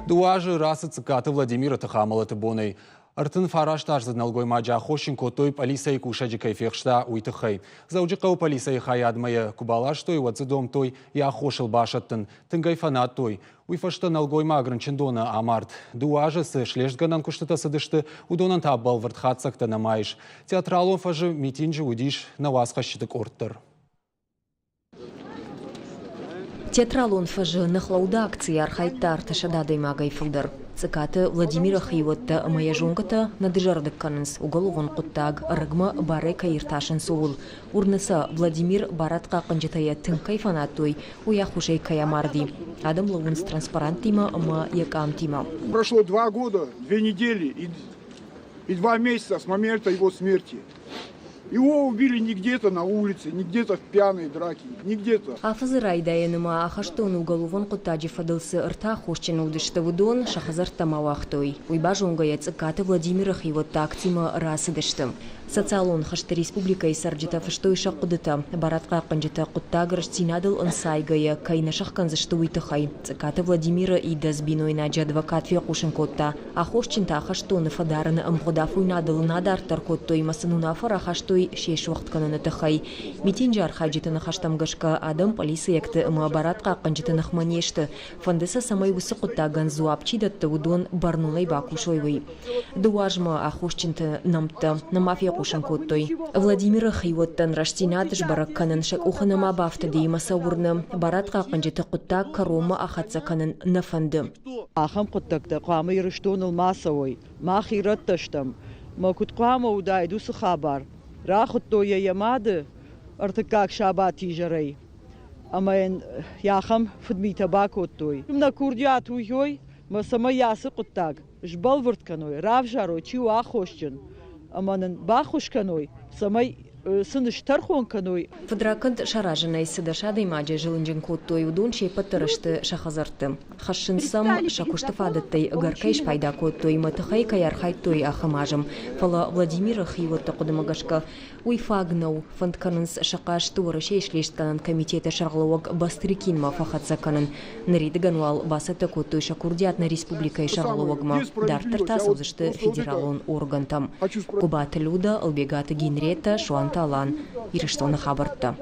Дыууӕ азы рацыд Цъыккаты Владимиры тыхамӕлӕты бонӕй. 39 аздзыд нӕлгоймаджы аххосджын кодтой пъӕлицӕйы кусӕджы кӕй фехста, уый тыххӕй. Дзӕуджыхъӕуы пъӕлицӕйы хайадмӕ йӕ куы баластой, уӕд дзы домдтой йӕ аххосыл басӕттын. Тынг ӕй фӕнадтой. Уый фӕстӕ нӕлгоймаг рынчындоны амард. Дыууӕ азы цы слестгӕнӕн куыстытӕ цыдысты, уыдонӕн та бӕлвырд хатдзӕгтӕ нӕма ис. Театралон фӕзы митинджы уыдис нӕ уацхӕсджыты къорд дӕр. Театралон фӕзы ныхлӕуды акцийы архайдта 300 адӕймагӕй фылдӕр. Цъыкаты Владимиры хиуӕттӕ ӕмӕ йӕ зонгӕтӕ нӕ дызӕрдыг кӕнынц, уголовон хъуыддаг ӕрӕгмӕ барӕй кӕй иртасынц, ууыл. Уырны сӕ, Владимир барадхъахъхъӕнджытӕ йӕ тынг кӕй фӕнадтой, уый аххосӕй кӕй амарди. Адӕм лӕууынц транспаранттимӕ ӕмӕ йӕ къамтимӕ. Прошло 2 года, 2 недели и 2 месяца с момента его смерти. Его убили не где-то на улице, не где-то в пьяной драке, не где-то. Афӕдзы райдайӕны ма ахӕстоны уголовон хъуыддаджы фӕдыл цы ӕртӕ аххосджыны уыдысты, уыдон сӕ хӕдзӕрттӕм ауагътой. Уый базонгӕйӕ Цъыккаты Владимиры хиуӕттӕ акцимӕ рацыдысты. Социалон хызты республикӕйы цӕрджытӕ фыстой сӕ хъуыдытӕ, барадхъахъхъӕнджытӕ хъуыддаг рӕстдзинадыл ӕнцайгӕйӕ кӕй нӕ сӕхгӕндзысты, уый тыххӕй. Цъыккаты Владимиры идӕдз бинойнаджы адвокат фехъусын кодта, Аххосджынтӕ ахӕстоны фӕдарыны ӕмгъуыд афойнадыл нӕ адарддӕр кодтой ӕмӕ сын уынаффӕ рахастой се суӕгъд кӕныны тыххӕй. Митинджы архайджыты ныхӕстӕм гӕсгӕ, адӕм полицийӕгты ӕмӕ барадхъахъхъӕнджыты ныхмӕ не сты, фӕнды сӕ, цӕмӕй уыцы хъуыддагӕн дзуапп чи дӕтты, уыдон бӕрнонӕй бакусой, уый. Дыууӕ азмӕ аххосджынты нӕмттӕ нӕма фехъусын кодтой. Владимиры хиуӕттӕн рӕстдзинад сбӕрӕг кӕнын сӕ къухы нӕма бафтыди ӕмӕ сӕ уырны, барадхъахъхъӕнджыты хъуыддаг кӕронмӕ ахӕццӕ кӕнын нӕ фӕнды. Ахӕм хъуыддӕгтӕ хъуамӕ Ирыстоныл ма цӕуой. Мах ирӕттӕ стӕм. Мӕ куыд хъуамӕ уыдаид уыцы хабар? Рахуыдтой йӕ йӕ мады ӕртыккаг сабатизӕрӕй ӕмӕ йын ахӕм фыдмитӕ бакодтой. Нӕ курдиат уый, мӕ цӕмӕй ацы хъуыддаг сбӕлвырд кӕной, равзарой, чи у аххосджын, ӕмӕ нын баххуыс кӕной, цӕмӕй сын стӕрхон кӕной. Фыдракӕнд саразынӕй цы 10 адӕймаджы зылынджын кодтой, уыдон се ппӕт дӕр сты сӕ хӕдзӕртты. Хӕссынц сӕм, сӕ куысты фадӕттӕй ӕгӕр кӕй спайда кодтой ӕмӕ тыхӕй кӕй архайдтой, ахӕм азым. Фӕлӕ Владимиры хиуӕтты хъуыдымӕ гӕсгӕ, уый фаг нӕу. Фӕнд кӕнынц сӕ хъазты Уӕрӕсейы слестгӕнӕн комитеты сӕргълӕууӕг Бастрыкинмӕ фӕхӕццӕ кӕнын. Ныридӕгӕн уал бацӕттӕ кодтой сӕ курдиат нӕ республикӕйы сӕргълӕууӕгмӕ. Дарддӕр та цӕудзысты федералон органтӕм. Гуыбаты Люда, Ӕлбегаты Генрета, Суанты Алан. Ирыстоны хабӕрттӕ.